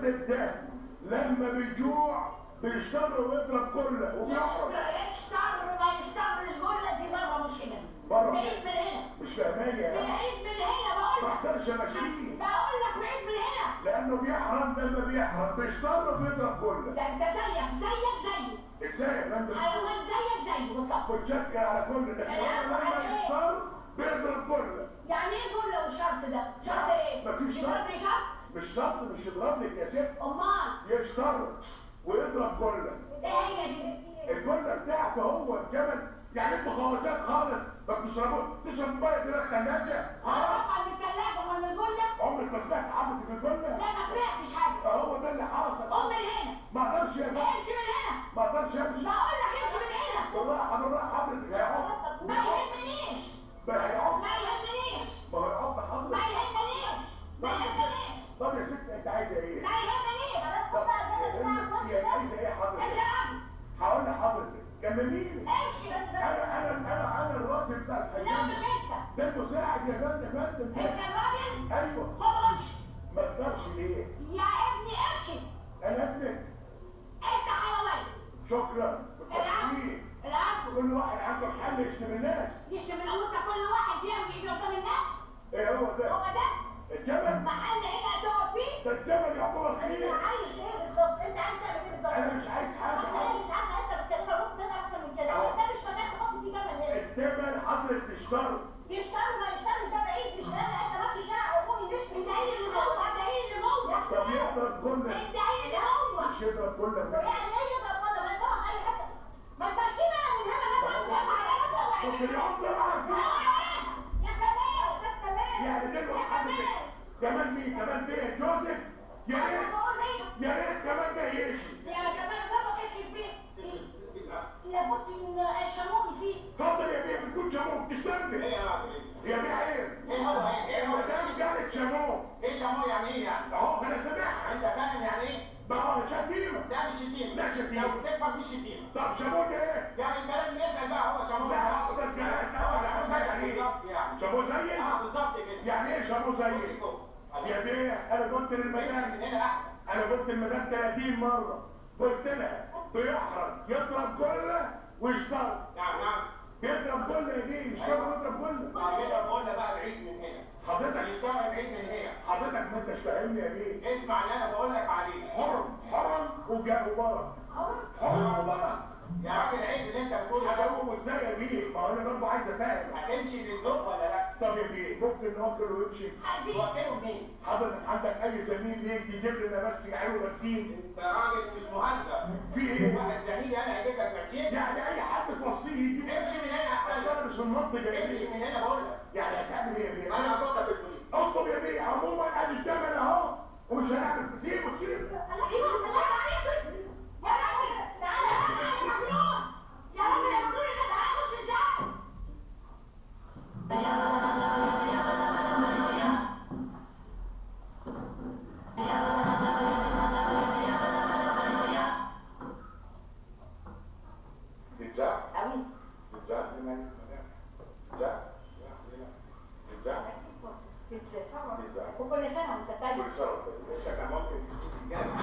حضرتك ده لما بيجوع بيشتر ويضرب كله وبيحرم. يشتر ما يشترش جله دي بره مش هنا. بره بعيد من هنا. مش فاهماني يا بعيد من هنا بقول لك. ما اقدرش امشيه. بقول لك بعيد من هنا. لانه بيحرم لما بيحرم بيشتر وبيضرب كله. ده انت زيك زيك زيه. ازاي يا فندم؟ حيوان زيك زيه بالظبط. متشكر على كل ده. لما يشتر بيضرب كله. يعني ايه جله والشرط ده؟ شرط ايه؟ مفيش شرط. يضرب لي شرط؟ مش شرط، مش يضرب لك يا ست. امال؟ يشتر ويضرب جله. ايه هي دي؟ الجله بتاعته هو الجمل. يعني انتوا خواجات خالص ما بتشربوش، تشرب مية كده الثلاجة؟ طبعا من الثلاجة، امال من الجله؟ عمرك ما سمعت حضرتك في الجله؟ لا ما سمعتش حاجة. هو ده اللي حاصل. قوم من هنا. ما اقدرش يا فندم. امشي من هنا. ما اقدرش امشي. بقول لك امشي من هنا. بالراحة بالراحة حضرتك هيعض. ما يهمنيش. ما هيعض. ما يهمنيش. ما هو يعض حضرتك. ما يهمنيش. ما يهمنيش. طب يا ست انت عايزه ايه؟ ما يهمنيش. طب عايزه ايه حضرتك؟ امشي يا عم. هقول لحضرتك كمليني. امشي. انا انا انا الراجل بتاع الحاجات. لا مش انت. ده المساعد يا فندم. فندم انت الراجل؟ ايوه. خد وامشي. ما اقدرش ليه؟ يا ابني امشي. انا ابنك. انت حيوان. شكرا. العفو. العفو. كل واحد عنده حل يشتم الناس. يشتم الناس؟ كل واحد يعمل ايده قدام الناس؟ ايه هو ده؟ هو ده؟ الجمل؟ محل هنا تقعد فيه؟ ده الجمل يعتبر خير. انت عايز ايه بالظبط؟ انت عايز تعمل ايه بالظبط؟ انا مش عايز حاجة. انا مش عارفه انت بتتكلم المفروض تسال احسن من كده. ده مش مكان تحط فيه جمل هنا. الجمل حضرتك تشتري. يشتري ما يشتري ده بعيد مش هنا. انت ماشي شارع عمومي مش انت ايه اللي جوه؟ انت ايه اللي جوه؟ طب يضرب كله. انت ايه اللي هو؟ مش يضرب كله. يعني ايه يضرب كله؟ ما يضرب اي حتة. ما تمشيه بقى من هنا. ده ممكن يقعد بقى. يا كمال يا كمال. يعني دلوقتي حضرتك كمان مين؟ كمان بيه جوزك؟ يا ريت يا ريت كمان ده يمشي. يا كمان بابا كشف بيه. لابد من الشموم يسيب. اتفضل يا بيه بتكون شموم تشتمني. ايه يا راجل؟ يا بيه عيب. ايه هو ايه؟ ما دام جالت شموم. ايه شموم يعني ايه يعني؟ اهو انا سامعها. انت فاهم يعني ايه؟ ما هو شتيمه. ده مش شتيمه. لا شتيمه. لو بتفهم مش شتيمه. طب شموم ده ايه؟ يعني البلد بيسال بقى هو شموم. لا بس كلام يعني ايه؟ بالظبط يعني. شموم زيي؟ اه بالظبط كده. يعني ايه شموم زيي؟ يا بيه انا قلت للمدام من هنا احسن. انا قلت للمدام 30 مرة قلت لها بيحرم يضرب كله ويشتغل. نعم نعم. بيضرب كله يا بيه، يشتغل ويضرب كله. طب يضرب كله بقى بعيد من هنا. حضرتك يشتغل بعيد من هنا. حضرتك ما انتش فاهمني يا بيه. اسمع اللي انا بقول لك عليه. حرم حرم وجاء وبرك. حرم حرم وبرك. يا راجل عيب اللي انت بتقوله ده. هجاوبه ازاي يا بيه؟ ما هو انا برضه عايز افهم. هتمشي بالذوق ولا لا؟ طب يا بيه ممكن نوكل ويمشي؟ توكله منين؟ حضرتك عندك اي زميل ليك يجيب لنا بس يعينه برسيم؟ انت راجل مش مهذب. في ايه؟ واحد زميلي انا هيجيب لك برسيم؟ يعني اي حد توصية يجيب. امشي من هنا احسن. اصل انا مش من المنطقة يا بيه. امشي من هنا بقول لك. يعني هتعمل ايه يا بيه؟ انا هطلب لك البوليس. اطلب يا بيه. عموما ادي الجمل اهو ومش هنعمل سيبه سيبه. يا راجل تعالى يا مجنون. يا راجل يا مجنون الناس هتخش ازاي؟ تتزعق قوي. تتزعق تتزعق تتزعق تتزعق. وكل سنة وانت طيب. كل سنة وانت طيب. لسه كان ممكن تتجنن.